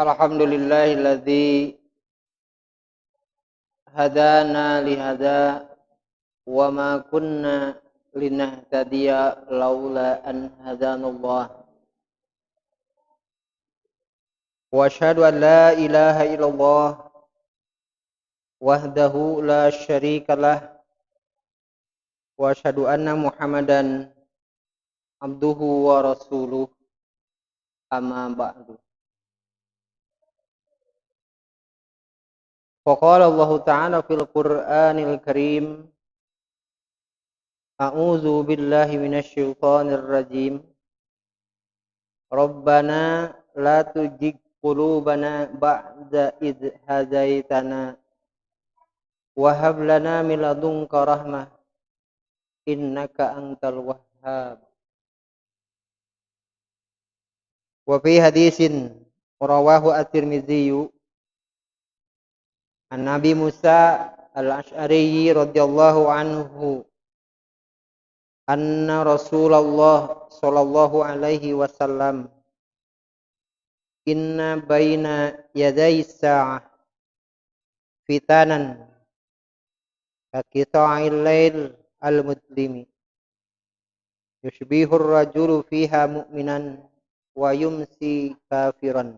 Alhamdulillahilladzi hadana li hadza wa ma kunna linahtadiya laula an hadanallah. Wa asyhadu an la ilaha illallah wahdahu la syarikalah wa asyhadu anna Muhammadan abduhu wa rasuluh, amma ba'du. Faqala Allah ta'ala fil Qur'anil Karim, a'udzu billahi minasy syaithanir rajim. Rabbana la tuzigh qulubana ba'da idh hadaitana wa hab lana min ladunka rahmah innaka antal wahhab. Wa fi hadisin rawahu at-Tirmidzi an Nabi Musa al-Ash'ari radhiyallahu anhu anna Rasulullah sallallahu alaihi wasallam inna baina yaday sa'ah fitanan ka qita'il lail al-mudlimi yushbihu ar-rajulu fiha mu'minan wa yumsi kafiran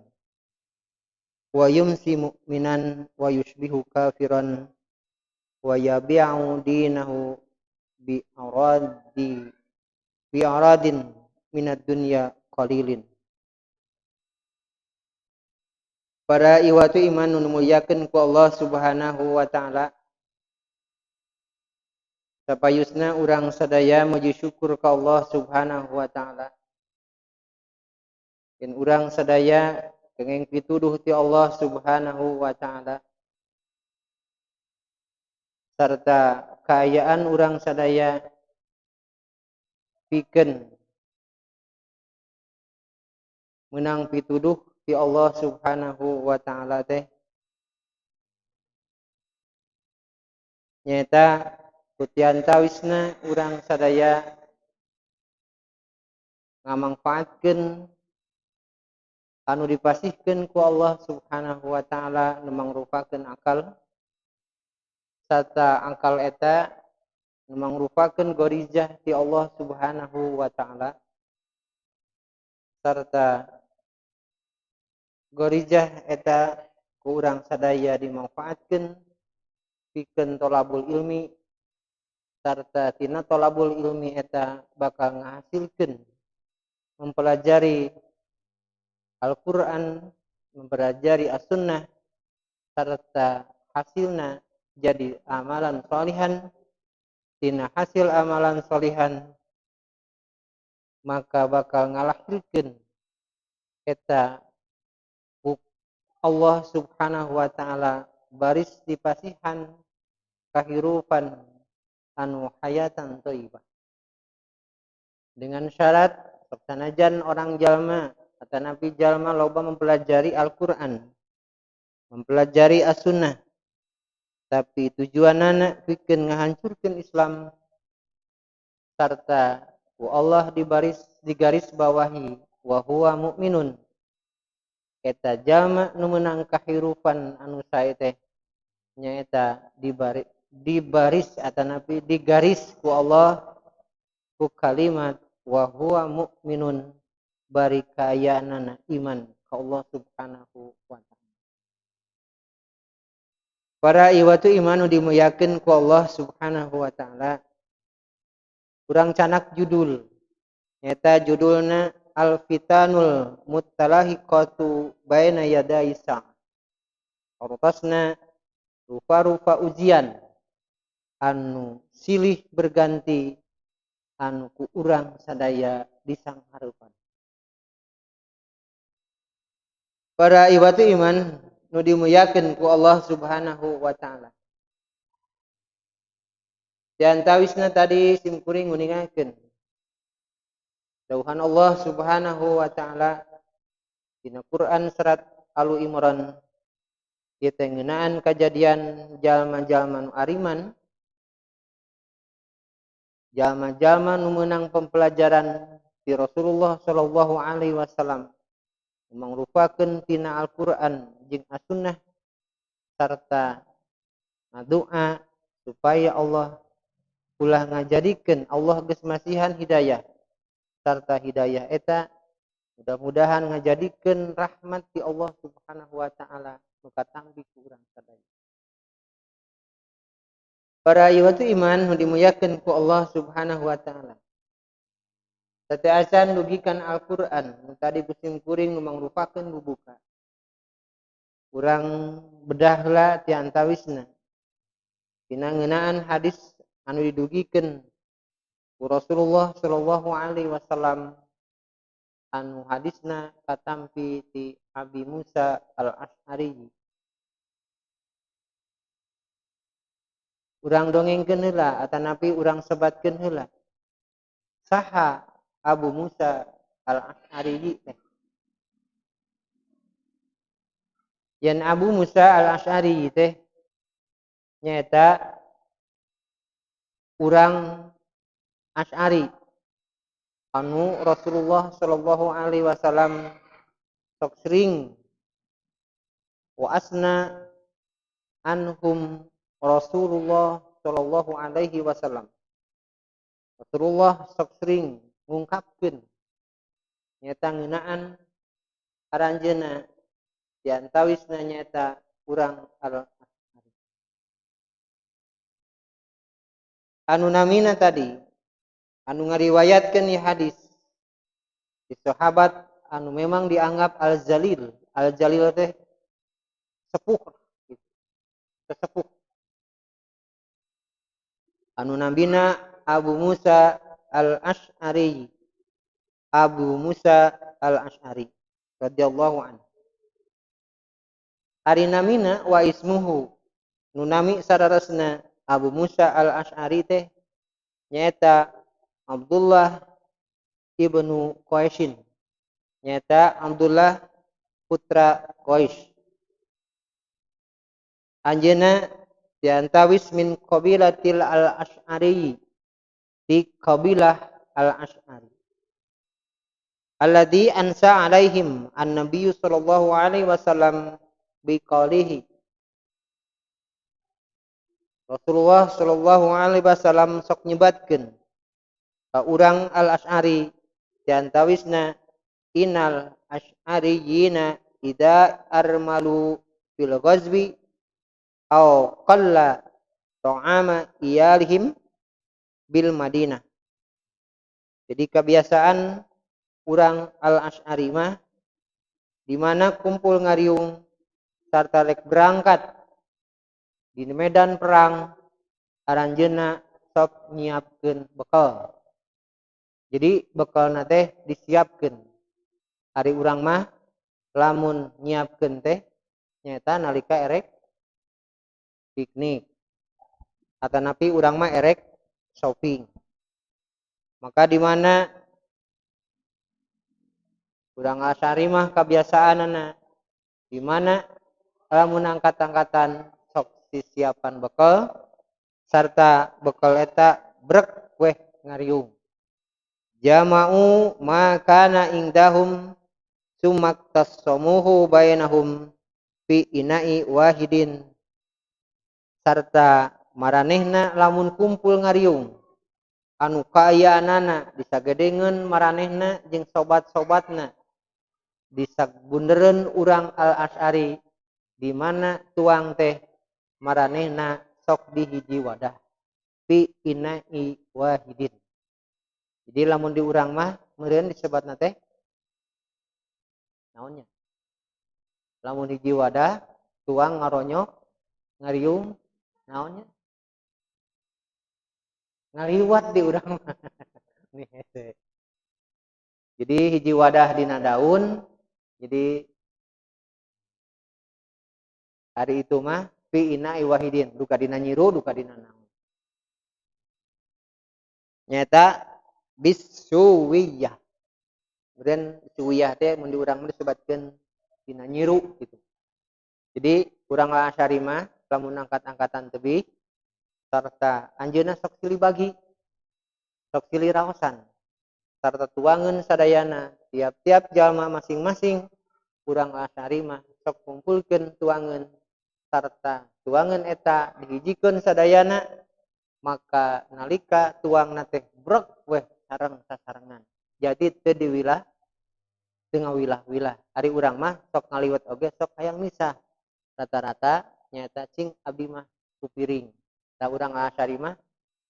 wa yumsi mu'minan wa yushbihu kafiran wa yabi'u dinahu bi aradin minad dunya qalilin. Para iwatu iman nu muliakeun ku Allah Subhanahu wa ta'ala, sapayusna urang sadaya muji syukur ka Allah Subhanahu wa ta'ala. Yen urang sadaya kenging pituduh ti Allah Subhanahu wa ta'ala sarta kaayaan urang sadaya pikeun menang pituduh ti Allah Subhanahu wa ta'ala teh nyaeta kutiantawisna urang sadaya ngamangfaatkeun anu dipasihkeun ku Allah Subhanahu wa ta'ala nu mangrupakeun akal sarta akal eta nu mangrupakeun gorizah ti Allah Subhanahu wa ta'ala sarta gorizah eta ku urang sadaya dimanfaatkeun pikeun tolabul ilmi sarta tina tolabul ilmi eta bakal ngahasilkeun mempelajari Al-Quran, mempelajari As-Sunnah, serta hasilna jadi amalan solihan. Tina hasil amalan solihan maka bakal ngalahirkeun eta Allah Subhanahu wa ta'ala baris dipasihan kahirupan anu hayatan thayyibah. Dengan syarat sanajan orang jalma atau nabi jalma loba mempelajari Al-Quran, mempelajari As-Sunnah, tapi tujuanana pikeun ngahancurkeun Islam sarta ku Allah digaris bawahi wa huwa mu'minun. Eta jalma nu meunang kahirupan anu sae teh nyaeta dibaris atanapi digaris ku Allah ku kalimat wa huwa mu'minun bari kayaanana iman ka Allah Subhanahu wa ta'ala. Para iwatu imanu dimuyakeun ku Allah Subhanahu wa ta'ala. Urang canak judul nyaeta judulna Al-Fitanul Muttalahiqatu Baina Yaday Sa'ah. Hartosna rupa-rupa ujian anu silih berganti anu ku urang sadaya disanghareupan. Para iwatu iman nu dimuliakeun ku Allah Subhanahu wa ta'ala. Diantawisna tadi simkuring nguningakeun dawuhan Allah Subhanahu wa ta'ala dina Quran surat Al Imran ieu teh ngeunaan kajadian jalma-jalma nu ariman, jalma-jalma nu meunang pempelajaran ti Rasulullah sallallahu alaihi wasallam. mangrupakeun tina Al-Qur'an jeung As-Sunnah sarta ngadoa supaya Allah ulah ngajadikeun Allah geus masihan hidayah sarta hidayah eta mudah-mudahan ngajadikeun rahmat ti Allah Subhanahu wa taala nu katampi ku urang sadaya. Para iwatu iman nu dimuliakeun ku Allah Subhanahu wa taala. Sateuacan dugikan Al-Qur'an nu tadi kusim kuring nu mangrupakeun bubuka. Urang bedah heula ti antawisna. Dina ngeunaan hadis anu didugikeun ku Rasulullah sallallahu alaihi wasallam anu hadisna katampi ti Abi Musa Al-Asy'ari. Urang dongengkeun heula atanapi urang sebatkeun heula. Saha Abu Musa Al-Asy'ari teh? Yen Abu Musa Al-Asy'ari teh nyaeta urang Asy'ari anu Rasulullah sallallahu alaihi wasallam sok sering wa asna anhum Rasulullah sallallahu alaihi wasallam. Rasulullah sok sering ngungkapkeun nyaeta ngeunaan aranjeunna di antawisna nyaeta urang Al-Asy'ari. Anu namina tadi anu ngariwayatkeun ieu hadis di sahabat anu memang dianggap al-jalil. Al-jalil teh sepuh gitu. Sesepuh. Anu nambina Abu Musa Al-Asy'ari. Abu Musa Al-Asy'ari radhiyallahu anhu. Ari namina wa ismuhu nu nami sararesna Abu Musa Al-Asy'ari teh nyaeta Abdullah ibnu Qaisin. Nyaeta Abdullah putra Qais. Anjeunna diantawis min qabilatil al-Asy'ari, di qabilah al-Asy'ari. Alladzi ansa alaihim an-nabiyyu sallallahu alaihi wasallam biqaulihi. Rasulullah sallallahu alaihi wasallam sok nyebatkeun ka urang al-Asy'ari diantawisna innal asy'ariyina idza armalu fil ghazwi aw qalla ta'ama iyalihim bil Madinah. Jadi kebiasaan urang al-Asy'ari mah di mana kumpul ngariung sarta rek berangkat di medan perang aranjeunna sok nyiapkeun bekal. Jadi bekalna teh disiapkeun. Ari urang mah lamun nyiapkeun teh nyaeta nalika erek piknik atanapi urang mah erek shopping. Maka di mana urang Asy'ari mah kebiasaanana di mana lamun angkat-angkatan sok sisiapan bekal sarta bekal eta brek weh ngariung. Jama'u ma kana indahum sumaktassamuhu bainahum fi ina'i wahidin. Sarta maranehna lamun kumpul ngariung anu kaayaanana disagedengeun maranehna jeung sobat-sobatna disabundereun urang al-Asy'ari di mana tuang teh maranehna sok di hiji wadah fi ina'i wahidin. Jadi lamun di urang mah meureun disebatna teh naonnya? Lamun hiji wadah tuang ngaronyok ngariung naonnya? Ngaliwat di urang mah. Nih hese. Jadi hiji wadah dina daun. Jadi hari itu mah fi ina'i wahidin, duka dina nyiru, duka dina naon. Nyata bisuwiyah. Kemudian suwiyah teh mun di urang mah disebatkeun dina nyiru gitu. Jadi urang Asy'ari mah lamun angkat-angkatan tebih sarta anjeunna sok silih bagi, sok silih raosan, sarta tuangeun sadayana tiap-tiap jalma masing-masing Urang Asy'ari mah sok ngumpulkeun tuangan sarta tuangan eta dihijikeun sadayana, maka nalika tuangna teh brek weh sareng sasarengan. Jadi teu diwilah, teu ngawilah-wilah. Ari urang mah sok ngaliwet oge sok hayang misah. Rata-rata nyaeta cing abdi mah ku piring. Da urang Asy'ari mah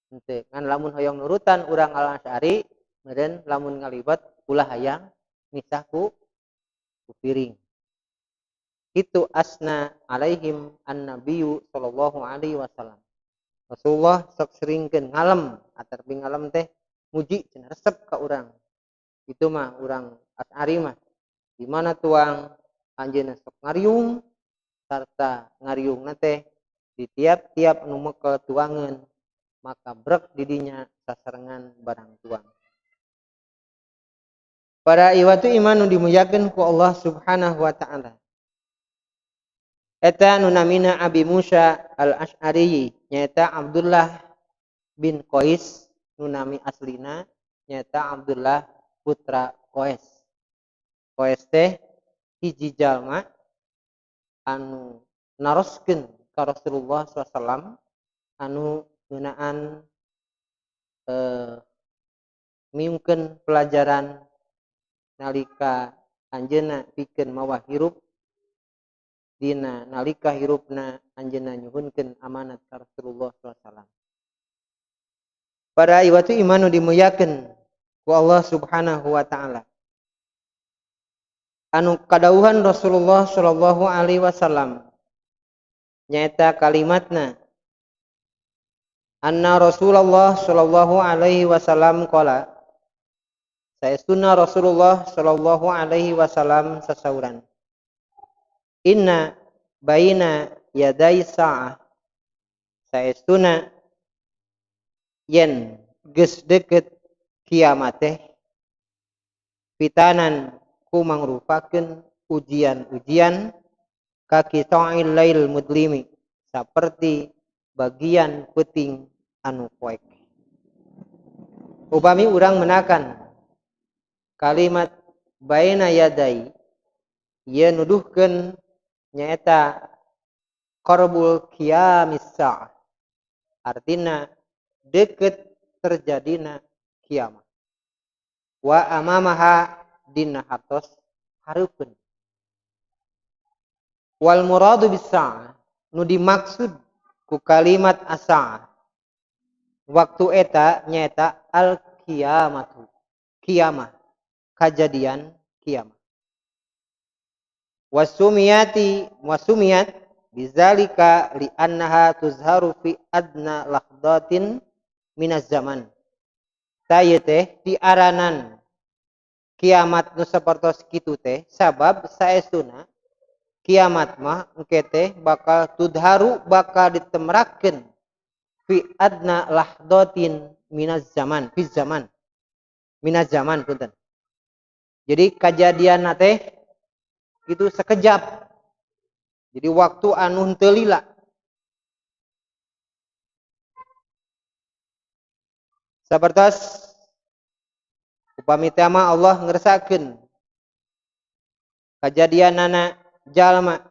henteu. Ngan lamun hoyong nurutan urang Asy'ari meureun lamun ngaliwet ulah hayang misah ku piring. Itu asna alaihim an-nabiyyu sallallahu alaihi wasallam. Rasulullah sok seringkeun ngalem, atarpi ngalem teh muji cenah resep ka urang. Itu mah urang Asy'ari mah. Di mana tuang anjeunna sok ngariung sarta ngariungna teh di tiap-tiap nu mekel tuangan maka brek didinya sasarengan barang tuang. Para iwatu iman nu dimuliakeun ku Allah Subhanahu wa taala. Eta nu namina Abi Musa Al-Asy'ari nyaeta Abdullah bin Qais, nu nami aslina nyaeta Abdullah putra Qais. Qais teh hiji jalma anu naroskeun ka Rasulullah sallallahu alaihi wasallam anu ngeunaan miungkeun pelajaran nalika anjeunna pikeun mawa hirup dina nalika hirupna anjeunna nyuhunkeun amanat ka Rasulullah sallallahu alaihi wasallam. Para iwatu iman nu dimuliakeun ku Allah Subhanahu wa taala. Anu kadauhan Rasulullah sallallahu alaihi wasallam nyaeta kalimatna anna Rasulullah sallallahu alaihi wasallam qala, saestuna Rasulullah sallallahu alaihi wasallam sasauran, inna baina yaday sa'ah, saestuna yen geus deukeut kiamat teh fitanan ku mangrupakeun ujian-ujian kaqita'il lail mudlimi, saperti bagian peuting anu poek. Upami urang menakan kalimat baina yadai ieu nuduhkeun nyaeta qarbul qiyamis sa'ah, artina deukeut terjadina kiamat. Wa amamaha dina hartos hareupeun. Wal muradu bis sa'ah, nu dimaksud ku kalimat as-sa'ah waktu eta nyaeta al qiyamatu, kiamah, kajadian kiamat. Wasumiyati wasumiyat bizalika li annaha tuzharu fi adna lahdatin minaz zaman. Tah teh diaranan kiamat nu sapertos kitu teh sabab saestuna kiamat mah engke teh bakal tudharu, bakal ditemrakeun fi adna lahdatin minaz zaman, fi zaman minaz zaman punten. Jadi kajadianna teh itu sekejap. Jadi waktu anu henteu lila. Sapertos upami teh mah Allah ngersakeun kajadianana jalma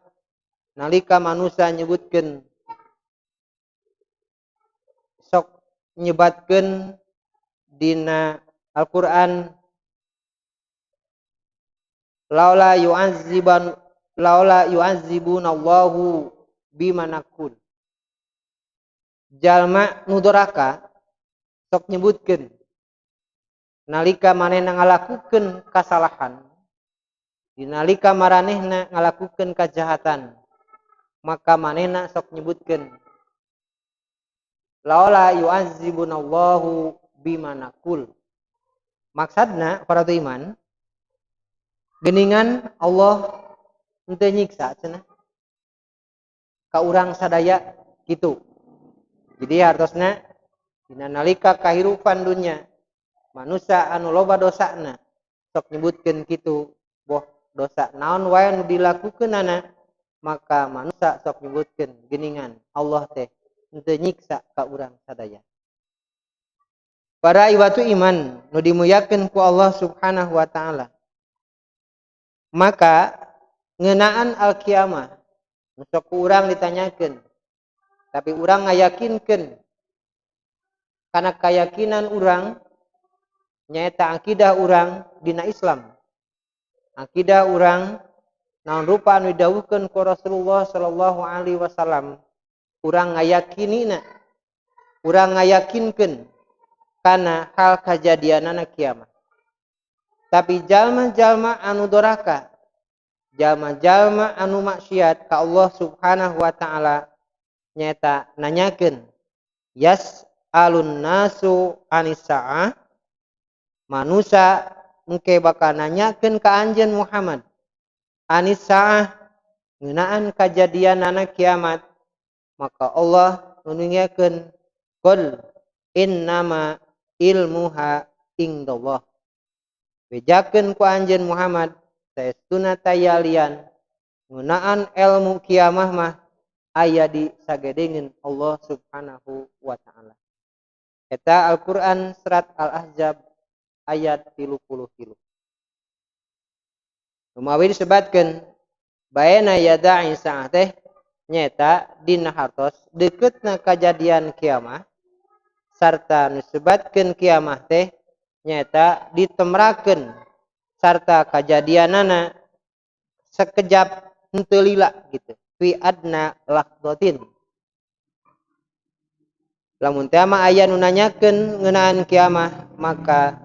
nalika manusia nyebutkeun sok nyebatkeun dina Al-Qur'an laula yu'azziban laula yu'azzibunallahu bima naqul. Jalma nu doraka sok nyebutkeun nalika manehna ngalakukeun kasalahan, dinalika maranehna ngalakukeun kajahatan, maka manehna sok nyebutkeun laula yu'azzibunallahu bima naqul. Maksudna para iman geningan Allah henteu nyiksa cenah ka urang sadaya kitu. Jadi hartosna dina nalika kahirupan dunya manusia anu loba dosana sok nyebutkeun kitu, boh dosa naon wae nu dilakukeunana, maka manusia sok nyebutkeun geningan Allah teh henteu nyiksa ka urang sadaya. Para iwatu iman nu dimuliakeun ku Allah Subhanahu wa taala, maka Ngeunaan al-kiamah nu sok ku urang ditanyakeun, tapi urang ngayakinkeun kana keyakinan urang nyaeta akidah urang dina Islam. Akidah urang naon rupa anu didawuhkeun ku Rasulullah sallallahu alaihi wasallam, urang ngayakinina, urang ngayakinkeun kana hal kajadianana kiamat. Tapi jalma-jalma anu doraka, jalma-jalma anu maksiat ka Allah Subhanahu wa taala nyaeta nanyakeun yas alun nasu anis saah, manusa engke bakal nanyakeun ka anjeun Muhammad anis saah ngeunaan kajadianana kiamat, maka Allah nuningkeun qul innama ilmuha indallah. Bejakeun ku anjeun Muhammad saestuna tayalian ngeunaan ilmu kiamah mah aya di sagedengeun Allah Subhanahu wa taala. Eta Al-Qur'an surat Al-Ahzab ayat 33. Lumawi disebatkeun baena yada'i saah teh nyaeta dina hartos deketna kajadian kiamah sarta disebatkeun kiamah teh nyaeta ditemrakeun sarta kajadianana sekejap henteu lila gitu fi adna lahdatin. Lamun teh mah aya nu nanyakeun ngeunaan kiamah maka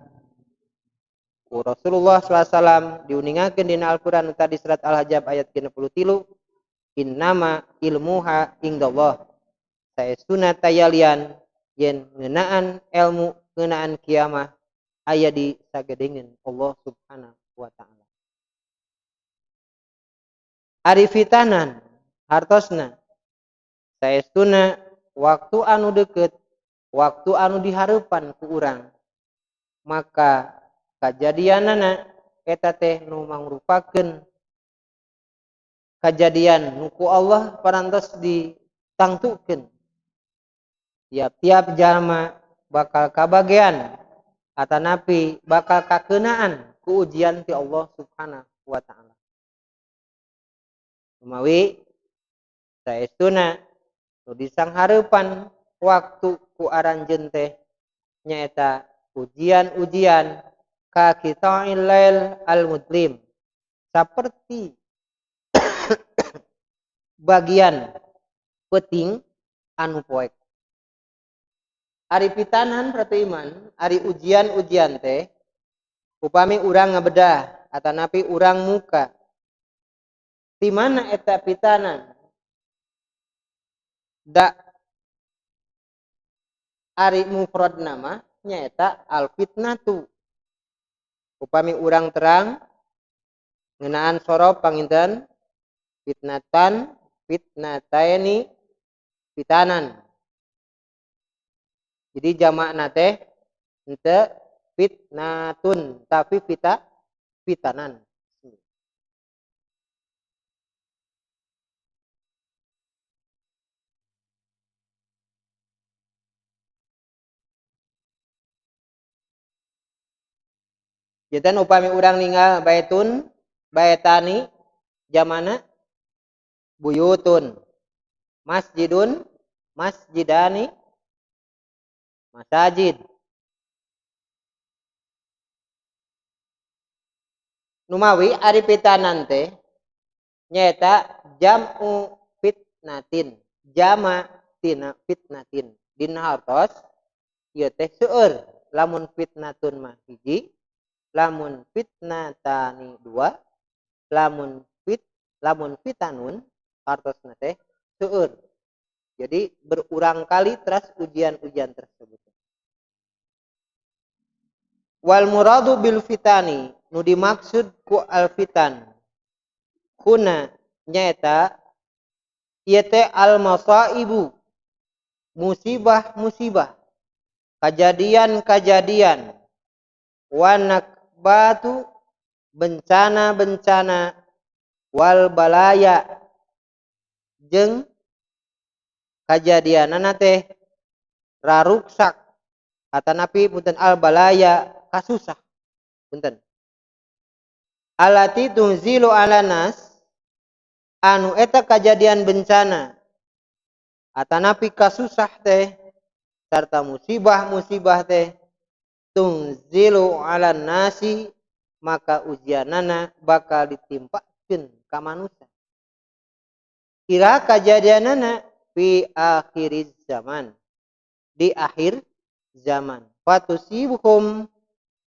ku Rasulullah sallallahu alaihi wasallam diuningakeun dina Al-Qur'an tadi surat Al-Ahzab ayat 63, innama ilmuha indallah. Saestuna tayalian yen ngeunaan ilmu ngeunaan kiamah aya di sagedengeun Allah Subhanahu wa taala. Ari fitanan hartosna saestuna waktu anu deukeut, waktu anu dihareupan ku urang, maka kajadianana eta teh nu mangrupakeun kajadian nu ku Allah parantos ditangtukeun. Tiap-tiap jalma bakal kabagean atanapi bakal kakeunaan ku ujian ti Allah Subhanahu wa taala. Lumawi saestuna nu disanghareupan waktu ku aranjeun teh nyaeta ujian-ujian ka qita'il lail al-mudlim, saperti bagian peuting anu poek. Ari pitanan ratu iman, ari ujian-ujian teh upami urang ngabedah atanapi urang muka. Di mana eta pitanan? Da ari mufrad nama nyaeta al fitnatu. Upami urang terang ngeunaan sorob panginten fitnatan, fitnataini, fitanan. Jadi jamakna teh henteu fitnatun tapi fitanan. Janten upami urang ninggal baitun, baitani jamana buyutun, masjidun, masjidani, masajid. Numawi ari pitanan teh nyaeta jam'u fitnatin, jama tina fitnatin. Dina hartos ieu teh seueur, lamun fitnatun mah hiji, lamun fitnatani dua, lamun fitanun hartosna teh seueur. Jadi berulang kali teras ujian-ujian tersebut. Wal muradu bil fitani, nu dimaksud ku al fitan kuna nyaeta ieu teh al masaibu, musibah-musibah, kajadian-kajadian, wanak batu, bencana-bencana, wal balaya jeung kajadianana teh raruksak atanapi punten al balaya kasusah punten alati tunzilu ala nas Anu eta kajadian bencana atanapi kasusah teh sarta musibah-musibah teh tunzilu ala nasi maka ujianana bakal ditimpakeun ka manusia. Ira kajadianana fi akhiriz zaman, di akhir zaman. Fatusibuhum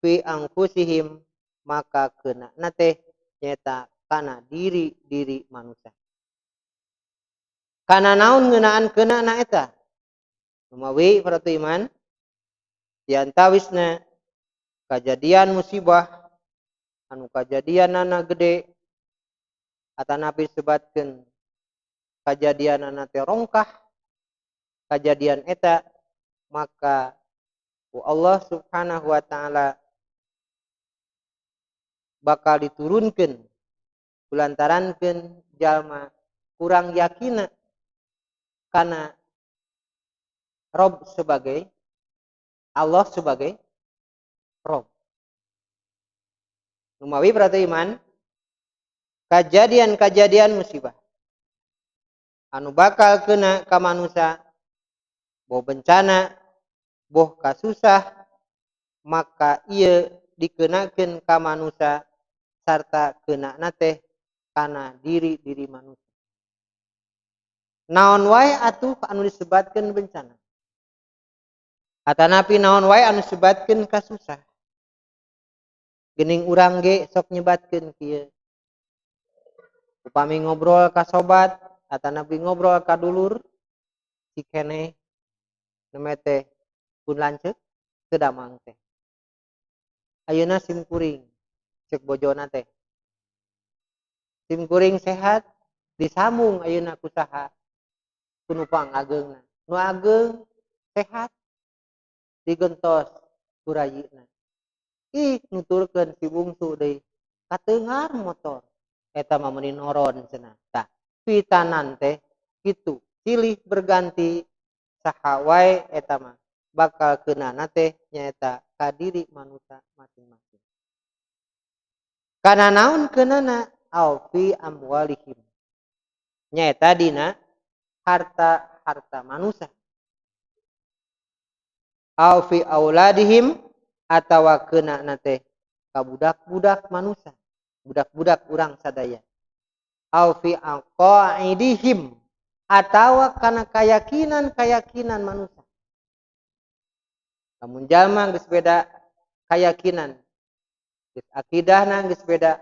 fi anfusihim maka kena teh nyata kana diri-diri manusia. Kana naon ngeunaan kena na eta? Lumawi para iman diantawisna kajadian musibah anu kajadianana gede atanapi sebatkeun kajadianana teh rongkah kajadian eta maka ku Allah Subhanahu wa taala bakal diturunkeun kulantarankeun jalma kurang yakina kana Rob sebagai Allah sebagai Rob. Lumawi berarti iman kajadian-kajadian musibah anu bakal kena ka manusia boh bencana boh kasusah maka ieu dikenakeun ka manusia sarta kena teh kana diri-diri manusia. Naon wae atuh anu disebatkeun bencana atanapi naon wae anu disebatkeun kasusah. Geuning urang ge sok nyebatkeun kieu. Upami ngobrol ka sobat atanapi ngobrol ka dulur si keneh neme teh pun lanceuk teu damang teh. Ayeuna sim kuring ceuk bojona teh. Sim kuring sehat disambung ayeuna ku saha? Ku nu pangageungna. Nu ageung sehat digentos ku rayina. Ih nuturkeun si bungsu deui kateungar motor eta mah meuni noron cenah. Tah pitanan teh kitu silih berganti saha wae eta mah bakal keunana teh nyaeta ka diri manusia masing-masing. Kana naon keunana au fi amwalihim nyaeta dina harta-harta manusia. Au fi auladihim atawa keunana teh ka budak-budak manusia, budak-budak urang sadaya. Au fi aqaidihim atawa kana keyakinan-keyakinan manusia. Lamun jalma geus beda keyakinan, geus akidahna geus beda,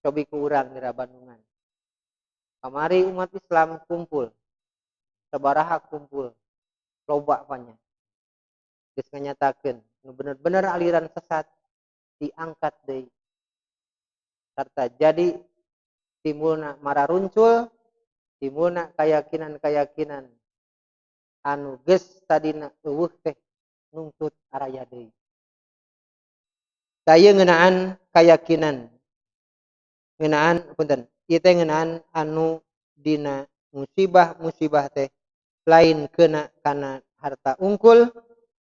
cobi ku urang di Bandungan. Kamari umat Islam kumpul, sabaraha kumpul, loba banyak. Geus nganyatakeun nu bener-bener aliran sesat diangkat deui. Sarta jadi timbulna mararuncul, timbulna keyakinan-keyakinan anu geus tadina eueuh teh nungtut araya deui. Tah ieu ngeunaan keyakinan. Ngeunaan punten, ieu teh ngeunaan anu dina musibah-musibah teh lain kena kana harta unggul,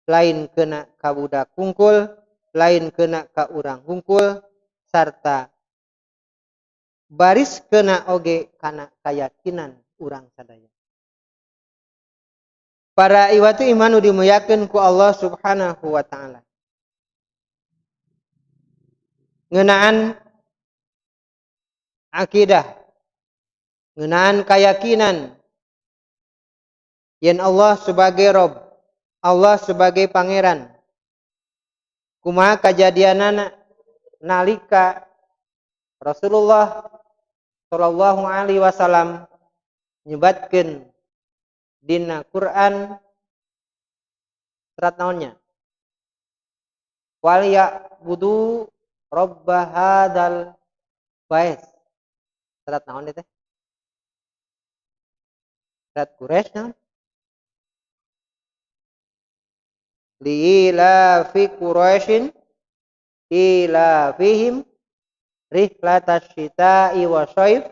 lain kena ka budak hungkul, lain kena ka urang hungkul, sarta baris kena oge kana keyakinan urang sadaya. Para iwatu iman nu dimuliakeun ku Allah Subhanahu wa taala. Ngeunaan akidah, ngeunaan keyakinan yen Allah sebagai Rob, Allah sebagai pangeran. Kumaha kajadianana nalika Rasulullah sallallahu alaihi wasallam nyebatkeun dina Quran surat naonnya? Wal ya'budu rabb hadzal bait. Surat naon teh? Surat Quraisy naon? Liila fi Quraisyin ila fihim rihlatasy syita'i wasyayf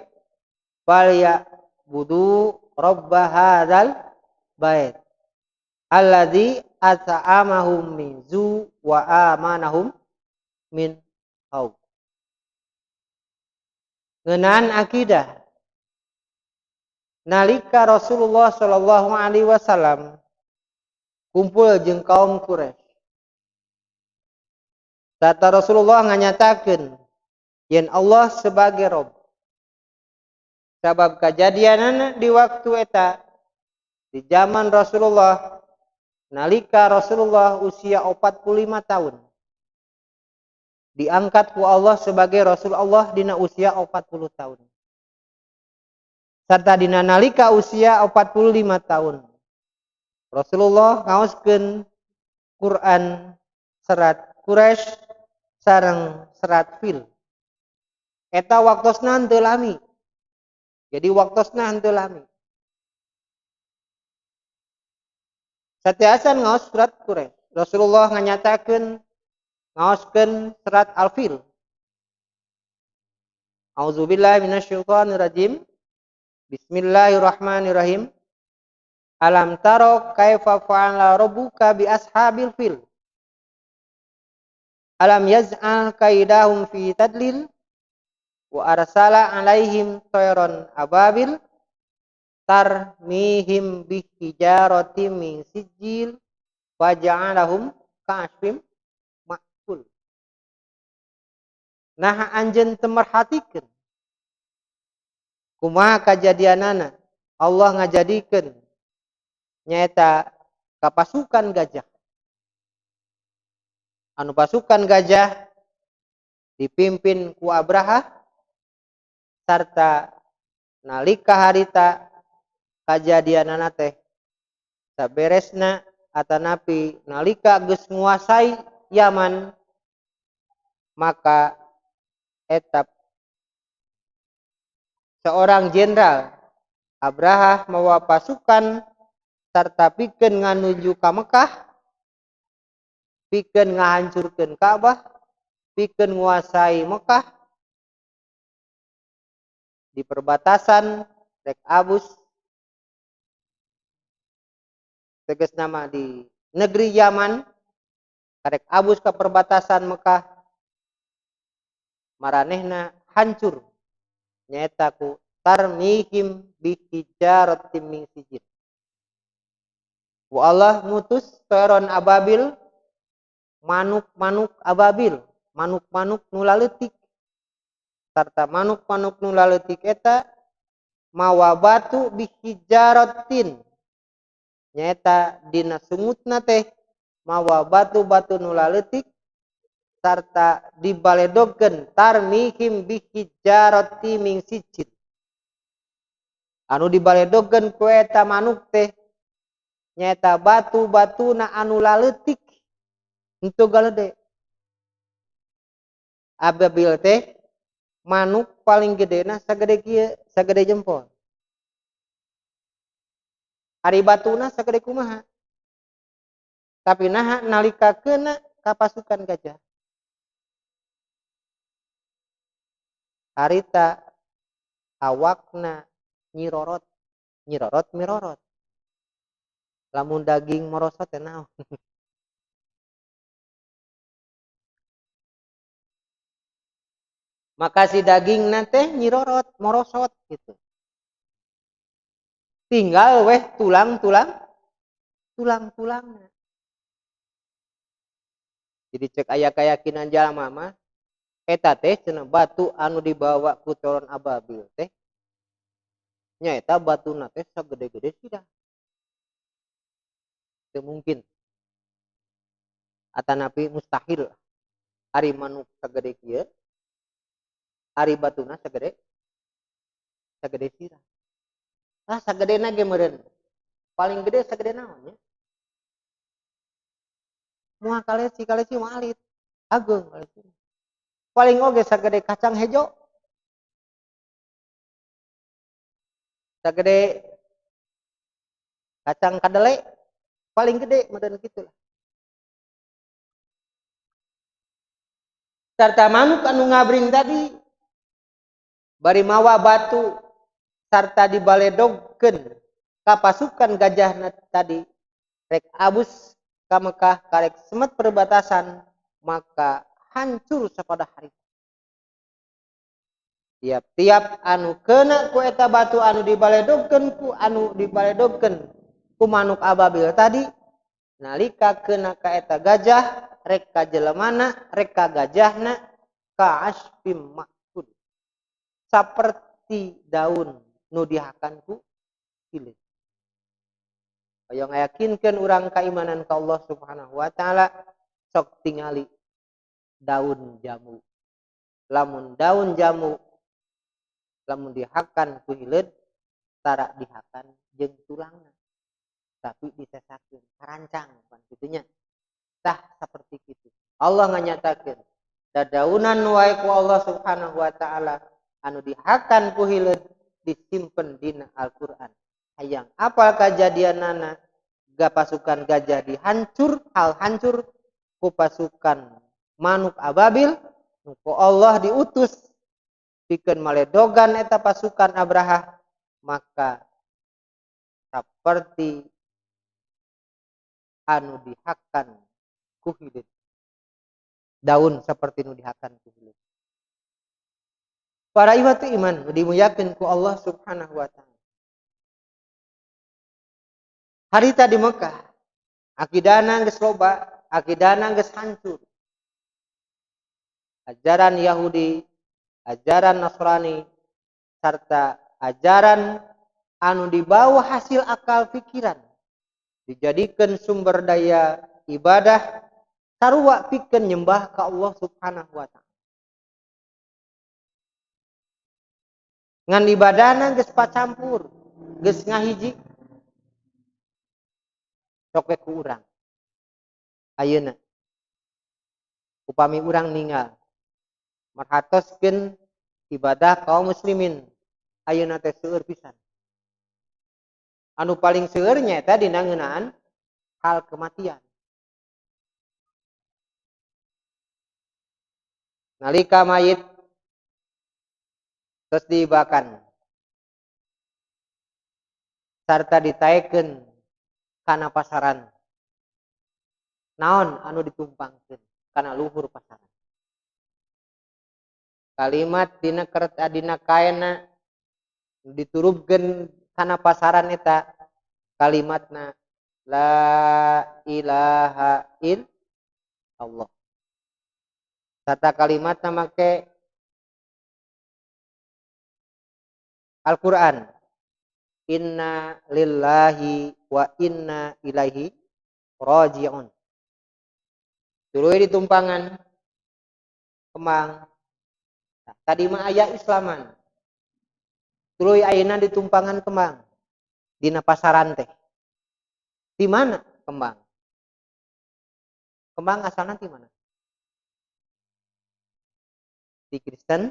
falya'budu rabb hadzal bait alladzi at'amahum min zu wa amanahum min khauf. Ngeunaan akidah, Nalika Rasulullah sallallahu alaihi wasallam kumpul jeung kaum Quraisy. Kata Rasulullah nganyatakeun yen Allah sebagai Rob. Sabab kajadianana di waktu eta di zaman Rasulullah nalika Rasulullah usia 45 tahun. Diangkat ku Allah sebagai Rasul Allah dina usia 40 tahun. Serta dina nalika usia 45 tahun. Rasulullah ngaoskeun Quran serat Quraisy sareng serat Fil. Eta waktosna henteu lami. Jadi waktosna henteu lami. Satiasan ngaos surat Quraisy. Rasulullah nganyatakeun ngaoskeun serat Al-Fil. Auzubillahi minasyaitonirrajim. Bismillahirrahmanirrahim. Alam taro kaifa fa'ala rabbuka bi ashabil fil. Alam yaz'al kaidahum fi tadlil wa arsala alaihim tayran ababil tarmihim bihijaratin min sijil faja'alahum ka'asfim ma'kul. Nah anjeun teu merhatikeun kumaha kajadianana Allah ngajadikeun nyaeta ka pasukan gajah. Anu pasukan gajah dipimpin ku Abraha sarta nalika harita kajadianana teh saberesna atanapi nalika geus nguasai Yaman maka etap seorang jenderal Abraha mawa pasukan sarta pikeun nganuju ka Mekah, pikeun ngahancurkeun Ka'bah, pikeun nguasai Mekah di perbatasan rek abus tegas nama di negeri Yaman karek abus ke perbatasan Mekah maranehna hancur nyaeta ku tarmihim bihijaratin min sijil. Wa Allah ngutus toron ababil, manuk-manuk ababil, manuk-manuk nu laleutik sarta manuk-manuk nu laleutik eta mawa batu bihijaratin nyaeta dina sungutna teh mawa batu-batu nu laleutik sarta dibaledogkeun tarmihim bihijarati min sijil. Anu dibaledogkeun ku eta manuk teh nyaeta batu-batuna anu laleutik henteu galede. Ababil teh manuk paling gedena sagede kieu, sagede jempol. Ari batuna sagede kumaha? Tapi naha nalika keuna ka pasukan gajah. Harita awakna nyirorot, nyirorot mirorot. Lamun daging merosot teh naon? Maka si daging teh nyirorot, merosot gitu. Tinggal weh tulang-tulang, tulang-tulangna. Jadi cek aya keyakinan jalma mah eta teh cenah batu anu dibawa ku toron ababil teh nyaeta batuna teh sagede-gede sirah. Teu mungkin. Atanapi mustahil. Ari manuk sagede kieu, ari batuna sagede sagede sirah. Ah sagedena ge meureun. Paling gede sagede naon nya? Moal kaleci, kaleci mah alit. Ageung kaleci. Paling oge sagede kacang hejo. Sagede kacang kadele paling gede meureun kitu lah. Sarta manuk anu ngabring tadi bari mawa batu sarta dibaledogkeun ka pasukan gajahna tadi rek abus ka Mekah karek semet perbatasan maka hancur sapada hari. Tiap-tiap anu kena ku eta batu anu dibaledogkeun ku anu dibaledogkeun ku manuk ababil tadi, nalika kena ka eta gajah rek ka jelemana rek ka gajahna ka asfim makul, saperti daun nu dihakan ku hileud. Hoyong ngayakinkeun urang kaimanan ka Allah Subhanahu wa taala, sok tingali daun jamu. Lamun daun jamu lamun dihakan ku hileud tara dihakan jeung tulangna, tapi disesakeun karancang pan kitunya. Tah saperti kitu Allah nganyatakeun dadaunan wae ku Allah Subhanahu wa taala anu dihakan ku hileud disimpen dina Al-Qur'an. Hayang apal kajadianana ga pasukan gajah dihancur hal hancur ku pasukan manuk ababil nu ku Allah diutus pikeun maledogan eta pasukan Abraha, maka saperti anu dihakan ku hileud, daun seperti nu dihakan ku hileud. Para iwatu iman dimuliakeun ku Allah Subhanahu wa taala. Harita di Mekah akidahna geus loba, akidahna geus hancur. Ajaran Yahudi, ajaran Nasrani, serta ajaran anu dibawa hasil akal pikiran dijadikan sumber daya ibadah sarua pikeun nyembah ka Allah Subhanahu wa taala. Ngan ibadahna geus pacampur, geus ngahiji. Sok we ku urang. Ayeuna upami urang ninggal merhatoskeun ibadah kaum muslimin ayeuna teh seueur pisan. Anu paling seueur nyaeta dina ngeunaan hal kematian. Nalika mayit terus diibakan sarta ditaekeun kana pasaran, naon anu ditumpangkeun kana luhur pasaran. Kalimat dina kereta dina kaena diturubkeun kana pasaran eta kalimatna la ilaha illallah. Sarta kalimatna make Al-Qur'an, inna lillahi wa inna ilaihi raji'un. Tuluy ditumpangan kembang. Nah, tadi mah aya Islaman. Tuluy ayeuna ditumpangan kembang dina pasaran teh. Di mana kembang? Kembang asalna di mana? Di Kristen,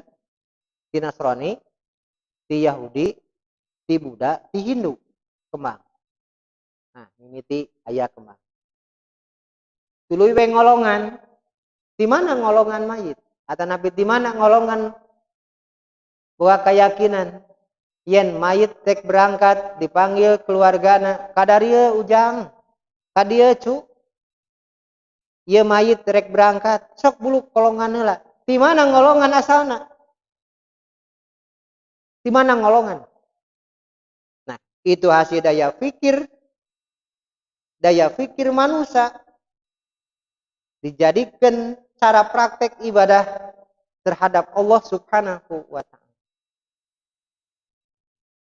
di Nasrani, di Yahudi, di Buddha, di Hindu kembang. Nah, mimiti aya kembang. Tuluy we ngolongan. Di mana ngolongan mayit? Atanapi di mana ngolongan boga keyakinan yen mayit tek berangkat dipanggil keluargana kadarieu ujang, kadieu cu. Ieu mayit rek berangkat, sok buluk kolongan heula. Di mana ngolongan asalna? Di mana ngolongan? Nah, itu hasil daya pikir manusia dijadikan cara praktek ibadah terhadap Allah Subhanahu wa taala.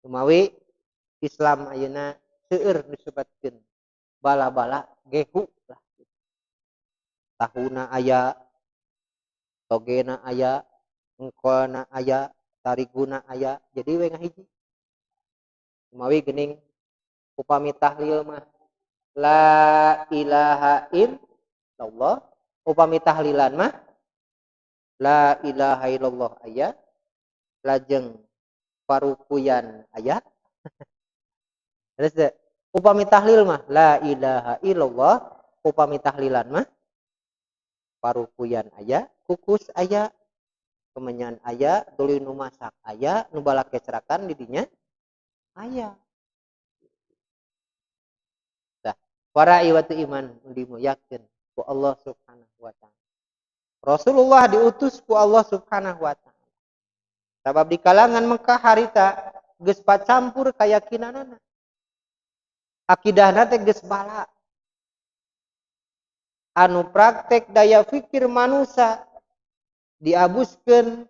Kumawi Islam ayeuna seueur disebutkeun bala-bala gehu lah. Tahuna aya, togena aya, engkolna aya, tariguna aya, jadi we ngahiji. Kumawi geuning upami tahlil mah la ilaha illallah, upami tahlilan mah la ilaha illallah aya, lajeng parukuyan aya. Terus deh, upami tahlil mah la ilaha illallah, upami tahlilan mah parukuyan aya, kukus aya, kemenyan aya, tuluy nu masak aya, nu balak kecerakan di dinya aya. Tah, para iwatu iman dimuliakeun ku Allah Subhanahu wa taala. Rasulullah diutus ku Allah Subhanahu wa taala. Sabab di kalangan Mekah harita geus pacampur kayakinanana. Akidahna teh geus bala. Anu praktek daya fikir manusia diabuskeun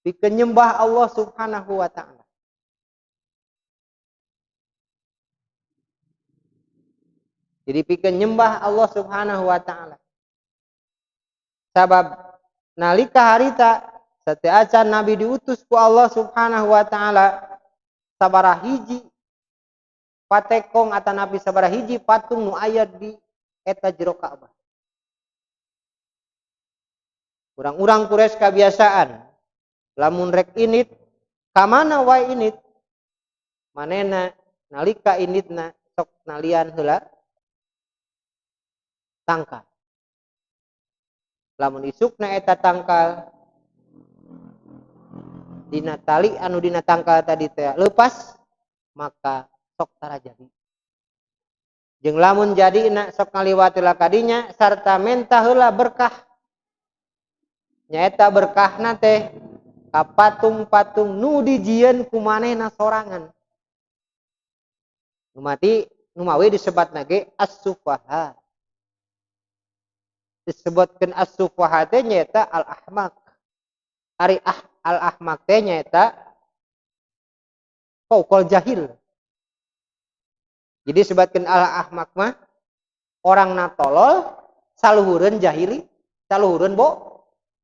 pikeun nyembah Allah Subhanahu wa taala. Jadi pikeun nyembah Allah Subhanahu wa taala. Sabab nalika harita sateuacan nabi diutus ku Allah Subhanahu wa taala sabaraha hiji patekong atanapi sabaraha hiji patung nu aya di eta jero Ka'bah. Urang-urang Quraisy kabiasaan lamun rek init ka mana wae init manehna nalika initna sok nalian heula tangkal. Lamun isukna eta tangkal dina tali anu dina tangkal tadi teh leupas maka sok tara jadi. Jeung lamun jadina sok ngaliwat heula kadinya sarta menta heula berkah. Nyaeta berkahna teh ka patung-patung nu dijieun ku manehna sorangan. Nu mati nu mawi disebatna ge as-sufaha. Disebutkeun as-sufaha teh nyaeta al-ahmaq. Ari al-ahmaq teh nyaeta fauqal jahil. Jadi disebutkeun al-ahmaq mah orangna tolol, saluhureun jahili, saluhureun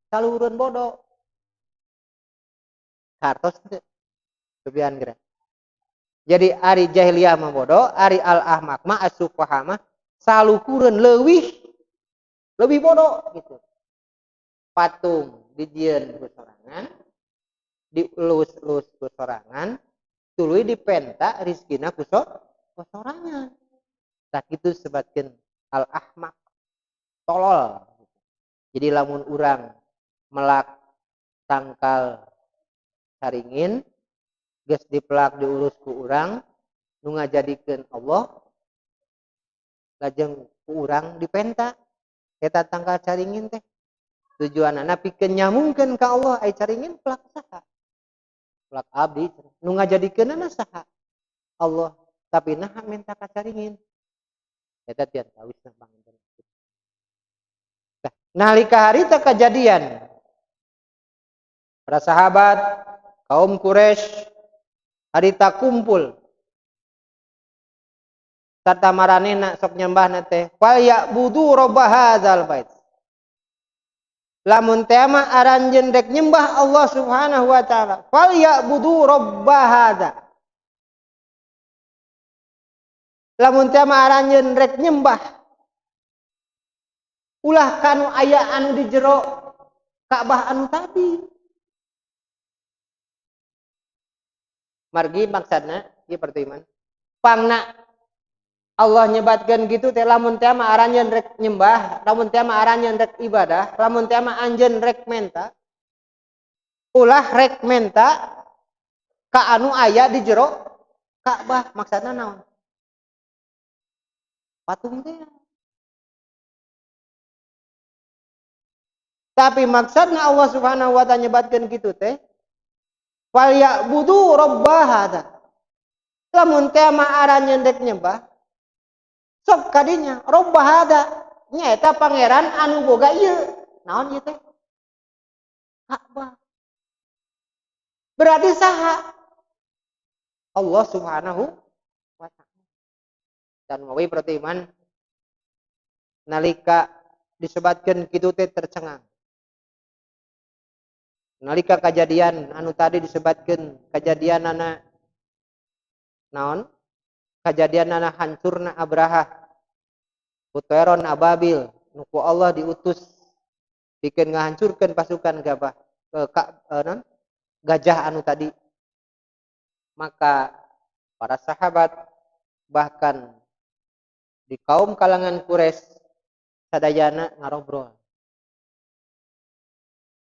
saluhureun bodoh. Kartos teu kebian geura. Jadi ari jahiliyah mah bodoh, ari al-ahmaq mah as-sufaha mah saluhureun leuwih bodoh gitu. Patung dijieun ku sorangan, dielus-elus ku sorangan, tuluy dipenta rizkina ku sorangan. Sakitu sebatkeun al-ahmaq, tolol. Jadi lamun urang melak tangkal caringin geus dipelak diurus ku urang nu ngajadikeun Allah lajeng ku urang dipenta eta tangkal caringin teh tujuanana pikeun nyambungkeun ka Allah. Ai caringin pelak saha? Pelak abdi nu ngajadikeunana saha? Allah. Tapi naha menta ka caringin eta tian kawisna panganten. Nalika harita kejadian para sahabat kaum Quraisy harita kumpul sarta maranehna sok nyembahna teh fal ya'budu rabb hadzal bait. Lamun teh mah aranjeun rek nyembah Allah Subhanahu wa taala fal ya'budu rabb hadza. Lamun teh mah aranjeun rek nyembah ulah kanu aya anu di jero Ka'bah anu tadi. Margi maksudna ieu pertiman. Pangna Allah nyebatkeun kitu teh lamun teh mah aranjeun rek nyembah, lamun teh mah aranjeun rek ibadah, lamun teh mah anjeun rek menta. Ulah rek menta ka anu aya di jero Ka'bah, maksudna naon? Patung teh. Tapi maksudna Allah Subhanahu wa taala nyebatkeun kitu teh fal ya'budu rabb hadza. Lamun teh mah aranjeun rek nyembah sok kadinya rabb hadza nyaeta pangeran anu boga ieu. Naon ieu teh? Ka'bah. Berarti saha? Allah Subhanahu wa taala. Dan mawi berarti iman nalika disebatkeun kitu teh tercengang. Nalika kejadian anu tadi disebatkeun kejadianana naon? Kejadianana hancurna Abraha, puteron Ababil, nu ku Allah diutus pikeun ngahancurkeun pasukan gabah non gajah anu tadi. Maka para sahabat bahkan di kaum kalangan Quraisy sadayana ngarobrol.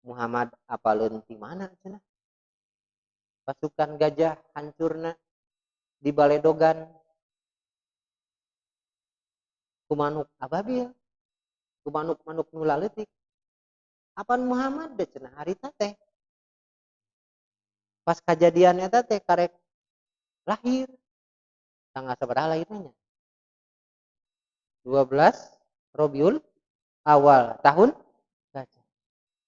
Muhammad apaleun ti mana cenah? Pasukan gajah hancurna di baledogan ku manuk ababil, ku manuk-manuk nu laleutik. Apan Muhammad deh cenah harita teh. Pas kajadian eta teh karek lahir. Tanggal sabaraha lahirnya? 12 Rabiul Awal tahun gajah.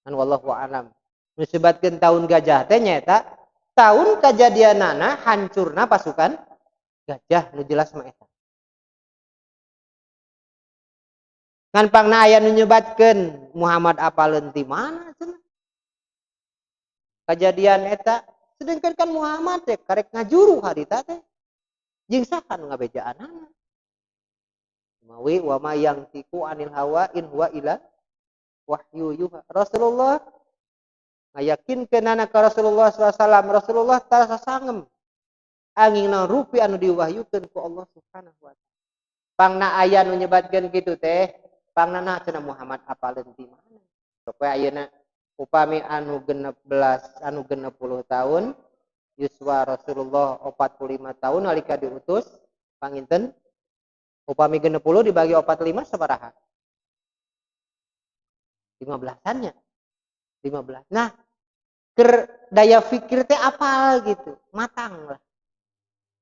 Kan wallahu a'lam. Nu sebatkeun tahun gajah teh nyaeta tahun kajadianana hancurna pasukan gajah nu jelas mah eta. Ngan pangna aya nu nyebatkeun Muhammad apaleun ti mana cenah? Kajadian eta sedangkan kan Muhammad teh karek ngajuru harita teh. Jeung saha nu ngabejaanana? Mawi wa ma yantiqu anil hawa in huwa illa wahyu yuha. Rasulullah ngayakinkeunana ka Rasulullah sallallahu alaihi wasallam, Rasulullah tara sasangem angin naon rupi anu diwahyukeun ku Allah Subhanahu wa taala. Pangna aya nu nyebatkeun kitu teh, pangna cenah Muhammad apaleun ti mana? Sok we ayeuna upami anu 16 anu 60 tahun yuswa Rasulullah 45 tahun nalika diutus panginten upami 60 dibagi 45 sabaraha? 15-annya. 15. Nah, keur daya fikir teh apal gitu, matang lah.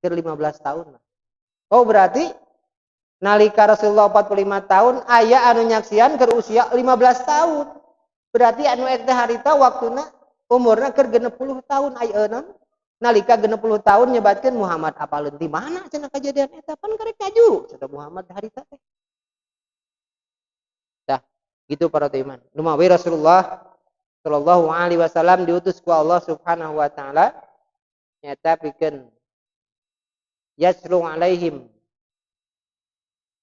Keur 15 tahun lah. Oh, berarti nalika Rasulullah 45 tahun aya anu nyaksian keur usia 15 tahun. Berarti anu eta harita waktuna umurna keur 60 tahun ayeuna. Nalika 60 tahun nyebatkeun Muhammad apaleun ti mana cenah kajadian eta pan karek ngajuru cenah Muhammad harita teh. Tah, gitu para iman. Lumawi Rasulullah sallallahu alaihi wasallam diutus ku Allah Subhanahu wa taala nyata pikeun yaslu alaihim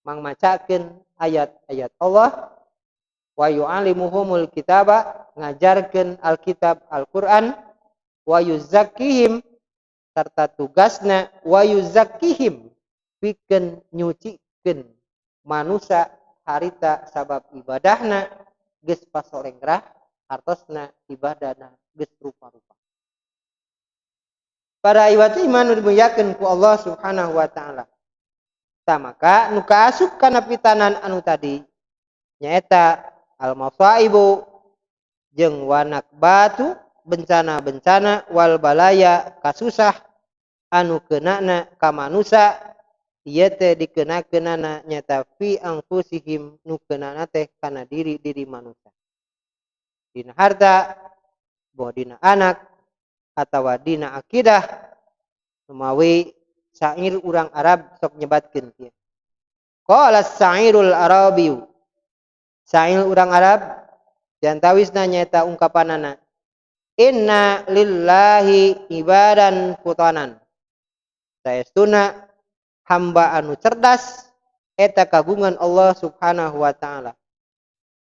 mangmacakeun ayat-ayat Allah wa yu'allimuhumul kitaba ngajarkeun Alkitab Al-Qur'an wa yuzakkihim serta tugasna wa yuzakkihim pikeun nyucikeun manusia harita sabab ibadahna geus pasolengrah hartosna ibadahna geus rupa-rupa. Para iwati iman nu dimuliakeun ku Allah Subhanahu wa taala. Tah maka nu kaasup kana pitanan anu tadi nyaeta al-masaibu jeung wanak batu bencana-bencana wal balaya kasusah anu keunana ka manusa ieu teh dikenakeunana nyata fi anfusihim nu keunana teh kana diri-diri manusia. Dina harta, boh dina anak atawa dina akidah lumawi syair urang Arab sok nyebatkeun kieu. Qala syairul arabiyu. Syair urang Arab diantawisna nyaeta ungkapanana inna lillahi ibadan futanan. Saestuna hamba anu cerdas eta kagungan Allah Subhanahu wa taala.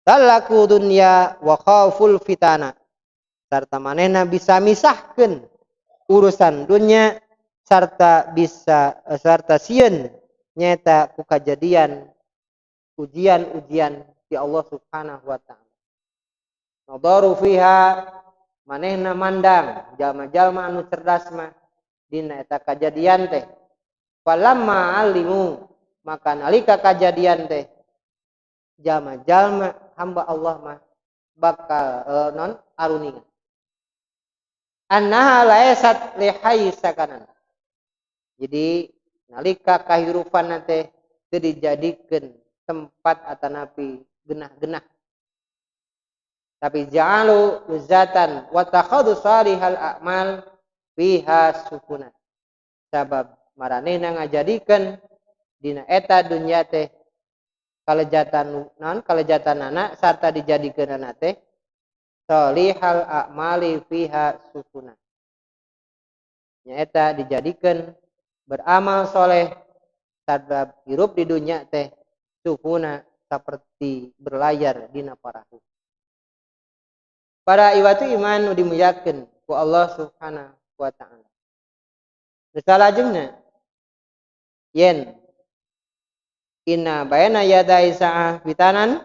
Talaku dunya wa khauful fitana. Sarta manehna bisa misahkeun urusan dunya sarta bisa sarta sieun nyaeta ku kajadian ujian-ujian di Allah Subhanahu wa taala. Nadaru fiha manehna mandang jalma-jalma anu cerdas mah dina eta kajadian teh. Falamma alimu maka nalika kajadian teh jalma-jalma hamba Allah mah bakal non aruninga. Annaha laysat lihayy sakanan. Jadi nalika kahirupan teh teu dijadikeun tempat atanapi genah-genah. Tapi ja'alu luzatan wa takhadu salihal a'mal fiha sukuna. Sabab maranehna ngajadikeun dina eta dunya teh kalejatan naon kalejatanana sarta dijadikeunana teh salihal a'mali fiha sukuna. Nyaeta dijadikeun beramal soleh sabab hirup di dunya teh sukuna seperti berlayar dina parahu. Para iwatu iman nu dimuliakeun ku Allah Subhanahu wa taala. Salajengna yen inna baina yadai sa'ah fitanan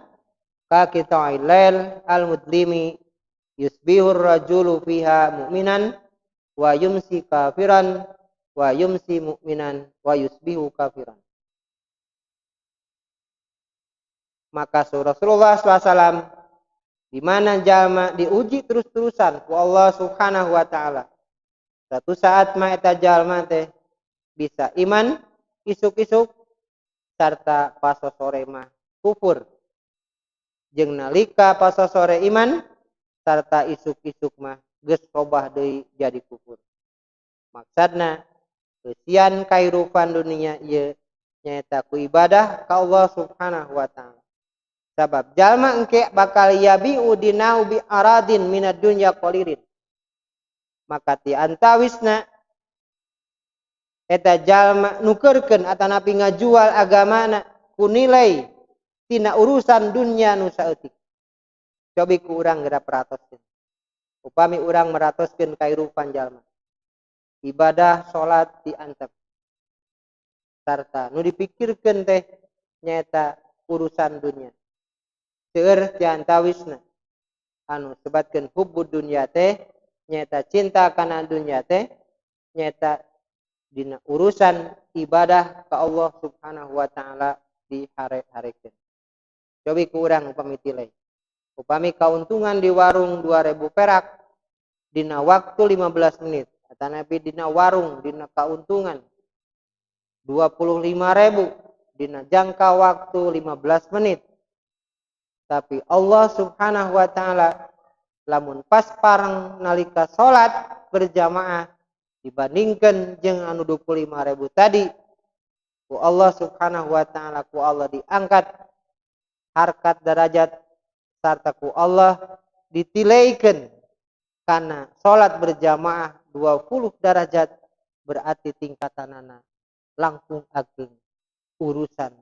ka qita'il lail al-mudlimi yusbihur rajulu fiha mu'minan wa yumsi kafiran wa yumsi mu'minan wa yusbihu kafiran. Maka Rasulullah SAW di mana jalma diuji terus-terusan ku Allah Subhanahu wa taala. Satu saat mah eta jalma teh bisa iman isuk-isuk sarta pasosore mah kufur. Jeung nalika pasosore iman sarta isuk-isuk mah geus robah deui jadi kufur. Maksudna eusian kahirupan dunia ieu nyaeta ku ibadah ka Allah Subhanahu wa taala. Sabab jalma engke bakal yabi'u dinau bi aradin minad dunya qalilin. Maka ti antawisna eta jalma nukerkeun atanapi ngajual agamana ku nilai tina urusan dunya nu saeutik. Cobi ku urang geura peratoskeun. Upami urang meratoskeun kahirupan jalma. Ibadah salat diantep. Sarta nu dipikirkeun teh nyaeta urusan dunya. Seueur ti antawisna anu sebatkeun hubbud dunya teh nyaeta cinta kana dunya teh nyaeta dina urusan ibadah ka Allah Subhanahu wa taala dihare-harekeun. Cobi ku urang upami tilai. Upami kauntungan di warung 2000 perak dina waktu 15 menit atanapi dina warung dina kauntungan 25.000 dina jangka waktu 15 menit. Tapi Allah Subhanahu wa taala lamun pas pareng nalika salat berjamaah dibandingkan jeung anu 25.000 tadi, ku Allah Subhanahu wa taala ku Allah diangkat harkat derajat sarta ku Allah ditileikeun kana salat berjamaah 20 derajat, berarti tingkatanana langkung ageng urusan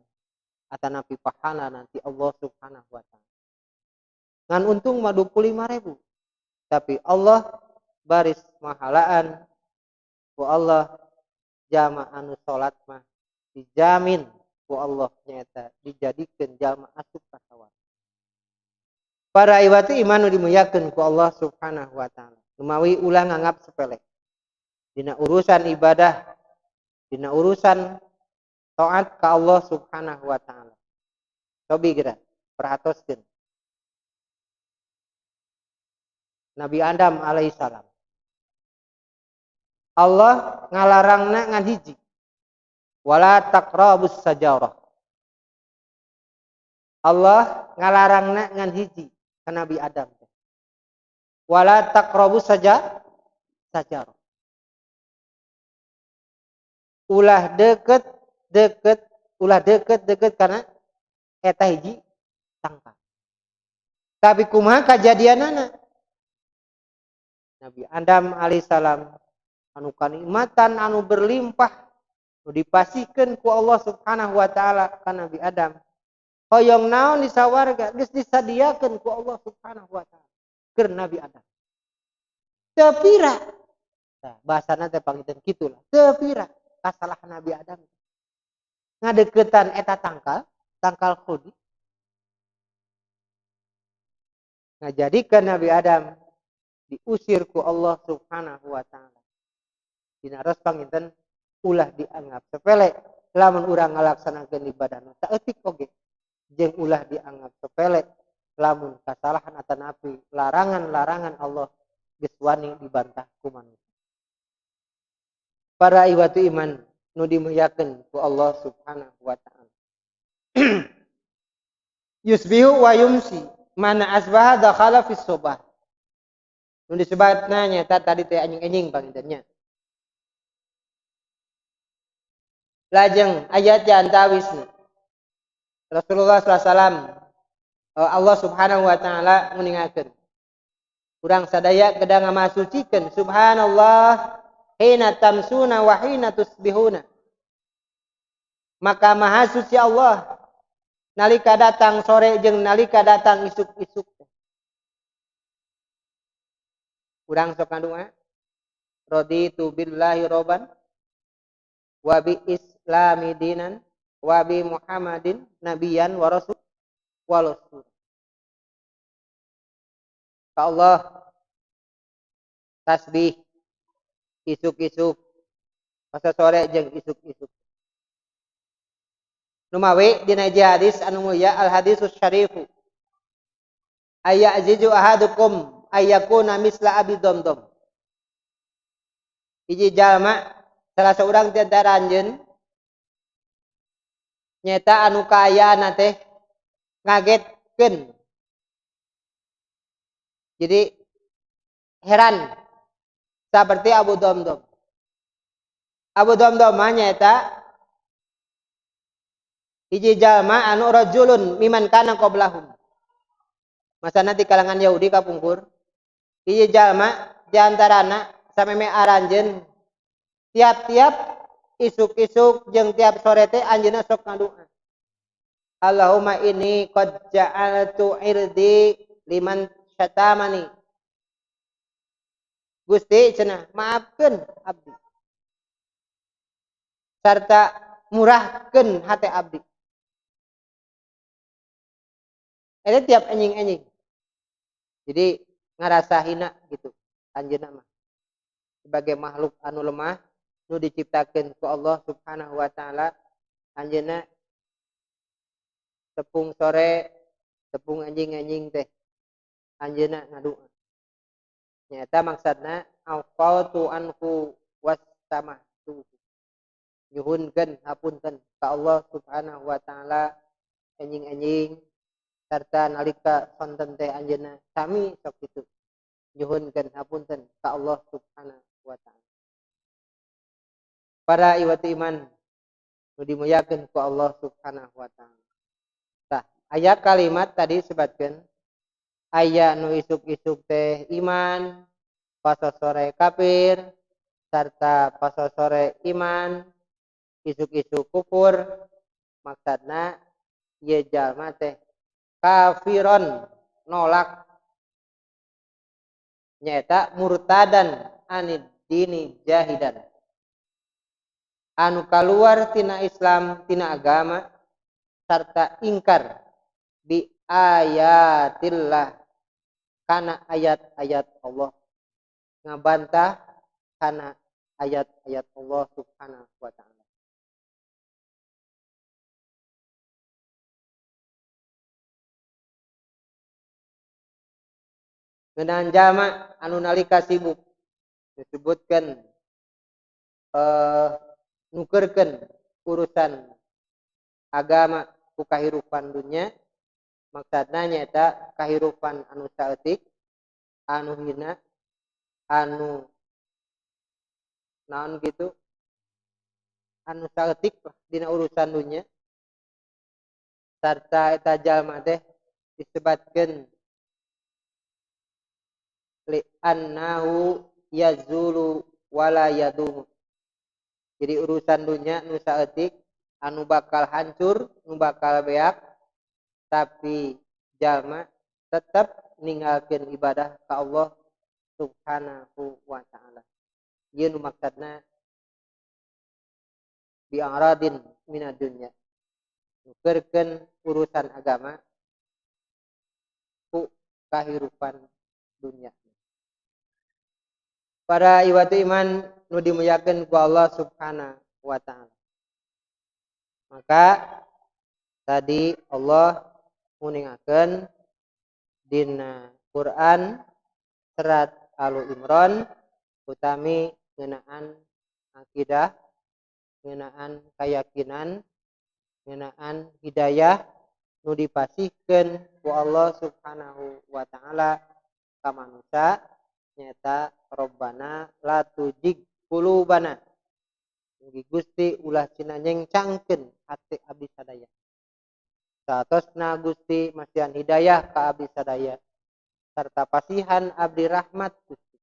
atanapi pahala nanti Allah Subhanahu wa taala. Ngan untung mah 25.000, tapi Allah baris mahalaan ku Allah jama anu salat mah dijamin ku Allah nyaeta dijadikeun jalma asup ka sawarga. Para iwati iman nu dimuliakeun ku Allah Subhanahu wa taala. Lumawi ulah nganggap sepele dina urusan ibadah, dina urusan taat ka Allah Subhanahu wa taala. Cobi geura perhatoskeun. Nabi Adam alaihissalam Allah ngalarangna ngan hiji, wala taqrabus sajarah. Allah ngalarangna ngan hiji ka Nabi Adam. Wala taqrabus sajarah. Ulah deket deket, ulah deket deket karena eta hiji tangkal. Tapi kumaha kajadianana? Nabi Adam alaihissalam anu kanikmatan anu berlimpah nu dipasihkeun ku Allah Subhanahu wa taala ka Nabi Adam. Hoyong naon di sawarga geus disadiakeun ku Allah Subhanahu wa taala keur Nabi Adam. Teu pira. Tah bahasana teh panginten kitu lah. Teu pira kasalahan Nabi Adam. Ngadeukeutan eta tangkal, tangkal khudi. Ngajadikeun Nabi Adam diusir ku Allah Subhanahu wa taala. Dina ros panginten ulah dianggap sepele lamun urang ngalaksanakeun ibadah nu saeutik oge, jeung ulah dianggap sepele lamun kasalahan atanapi larangan-larangan Allah geus wani dibantah ku manusia. Para iwatu iman nu dimuliakeun ku Allah Subhanahu wa taala. Yusbihu wa yumsi mana asbaha dakhala fis sobah. Nu disebatna nyaeta tadi teh anjing-anjing pangintennya. Lajeng ayat antawisna Rasulullah sallallahu alaihi wasallam, Allah Subhanahu wa taala nguningakeun urang sadaya kedah ngamasucikeun subhanallah hina tamsuna wa hina tusbihuna. Maka maha suci Allah nalika datang sore jeung nalika datang isuk-isuk. Urang sok ngadua raditu billahi robban wa bi islami dinan wa bi Muhammadin nabiyan wa rasul wa rasul. Ka Allah tasbih isuk-isuk masa sore jeung isuk-isuk. Numawi dina hadis anu mulia al hadisus syarifu ayyazizu ahadukum ayyakuna misla abi domdom. Hiji jalma salah seorang ti antara anjeun nyaeta anu kaayaan teh ngagetkeun. Jadi heran seperti Abu Domdom. Abu Domdom mah nyaeta hiji jalma anu rajulun miman kana qablahum. Masana di kalangan Yahudi kapungkur. Hiji jalma di antarana sameme aranjeun tiap-tiap isuk-isuk jeung tiap sore teh anjeunna sok ngadua. Allahumma inni qad ja'altu irdi liman syatamani. Gusti cenah maafkeun abdi sarta murahkeun hate abdi. Eta tiap enjing-enjing. Jadi ngarasa hina gitu anjeunna mah. Sebagai makhluk anu lemah nu diciptakeun ku Allah Subhanahu wa taala, anjeunna tepung sore, tepung anjing-anjing teh anjeunna ngadua. Nyata maksudna afautu anhu wassamahtu. Nyuhunkeun hapunten ka Allah Subhanahu wa taala anjing-anjing sarta nalika sonten teh anjeunna sami sok kitu. Nyuhunkeun hapunten ka Allah Subhanahu wa taala. Para iwati iman nu dimuliakeun ku Allah Subhanahu wa taala. Tah, aya kalimat tadi sebatkeun aya nu isuk-isuk teh iman, pasosore kafir, sarta pasosore iman, isuk-isuk kufur. Maksudna ieu jalma teh kafiron nolak nyaeta murtadan anid dini jahidan, anu kaluar tina Islam tina agama sarta ingkar bi ayatillah kana ayat-ayat Allah, ngabantah kana ayat-ayat Allah Subhanahu wa taala. Ngeunaan jalma anu nalika sibuk disebutkeun nukerkeun urusan agama ku kahirupan dunya, maksudna nyaeta kahirupan anu saeutik, anu hina, anu naon gitu, anu saeutik dina urusan dunya, sarta eta jalma teh disebatkeun li annahu yazulu wala yadumu. Jadi urusan dunya nu saeutik anu bakal hancur, nu bakal beak, tapi jalma tetap ninggalkeun ibadah ka Allah Subhanahu wa taala. Ieu nu maksudna bi aradin minad dunya. Nukerkeun urusan agama ku kahirupan dunya. Para iwatu iman nu dimuliakeun ku Allah Subhanahu wa taala. Maka tadi Allah nguningakeun dina Quran serat Al Imran utami ngeunaan akidah, ngeunaan keyakinan, ngeunaan hidayah nu dipasihkeun ku Allah Subhanahu wa taala ka manusia nyaeta Rabbana la tujig qulubana. Mugi Gusti ulah cina nyengcangkeun hate abdi sadaya. Saatosna Gusti masihan hidayah ka abdi sadaya sarta pasihan abdi rahmat Gusti.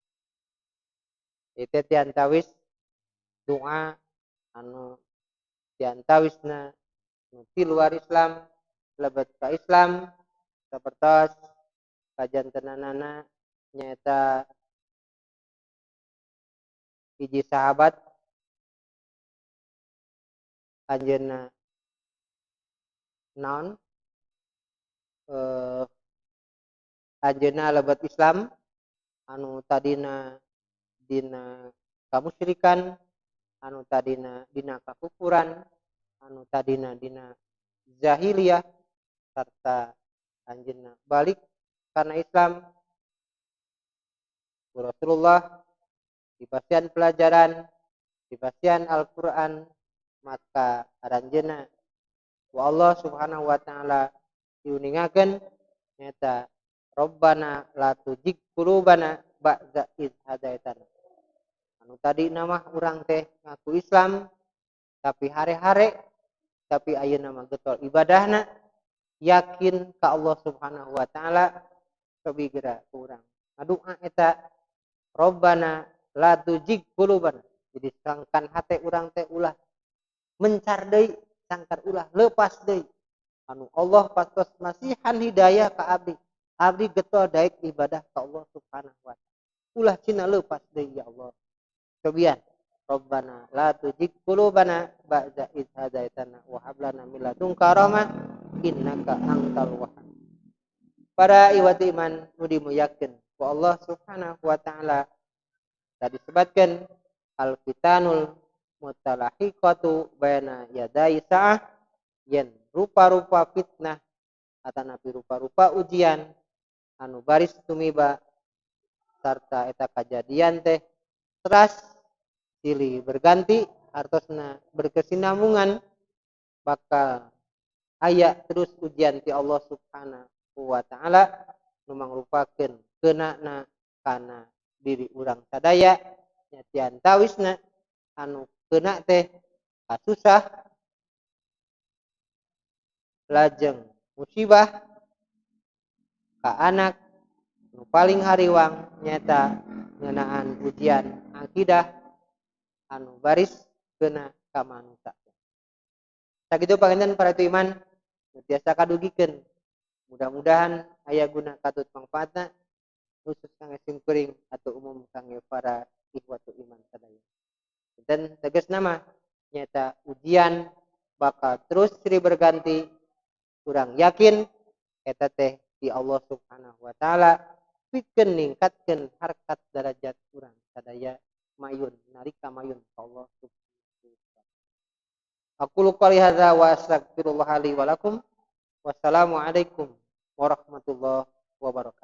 Itu diantawis doa anu diantawisna nu ti luar Islam lebet ka Islam sapertos kajantenanana nyaeta hiji sahabat anjeunna naon anjeunna lebet Islam anu tadina dina kamusyrikan, anu tadina dina kakufuran, anu tadina dina jahiliyah, serta anjeunna balik karena Islam. Rasulullah Dipasihan pelajaran, dipasihan Al-Qur'an, maka aranjeuna ku Allah Subhanahu wa taala diuningakeun nyaeta Rabbana la tuzigh qulubana ba'da idh hadaitana. Anu tadi nama urang teh ngaku Islam tapi hare-hare, tapi ayeuna mah getol ibadahna, yakin ka Allah Subhanahu wa taala, cobi geura ku urang ngadoa eta Rabbana la tuzigh qulubana. Jadi sangkan hate urang teh ulah mencar deui, sangkan ulah lepas deui. Anu Allah patos masihan hidayah ka abdi, abdi getol daek ibadah ka Allah Subhanahu wa taala. Ulah cina lepas deui ya Allah. Cobian Rabbana la tuzigh qulubana ba'da idh hadaitana wa hab lana min ladunka rahmah innaka antal wahhab. Para iwati iman nu dimuliakeun ku Allah Subhanahu wa taala, tadi disebutkeun al fitanul mutalahiqatu baina yadai sa'ah, yen rupa-rupa fitnah atanapi rupa-rupa ujian anu baris tumiba sarta eta kajadian teh teras silih berganti, artosna berkesinambungan, bakal aya terus ujian ti Allah Subhanahu wa taala nu mangrupakeun keunana kana diri urang sadaya. Nya tiantawisna anu keuna teh kasusah, lajeng musibah ka anak, nu paling hariwang nyata ngeunaan ujian akidah anu baris keuna ka manusia. Sakitu panginten para itu iman nu tiasa kadugikeun. Mudah-mudahan aya guna katut mangfaatna khusus kangge simkuring atau umum kangge para ikhwatu iman sadaya. Dan tegas nama nyata ujian bakal terus silih berganti, kurang yakin eta teh di Allah Subhanahu wa taala pikeun ningkatkeun harkat derajat urang sadaya mayun nalika mayun ka Allah Subhanahu wa taala. Aqulu qouli hadza wa astaghfirullah li wa lakum. Wassalamualaikum warahmatullahi wabarakatuh.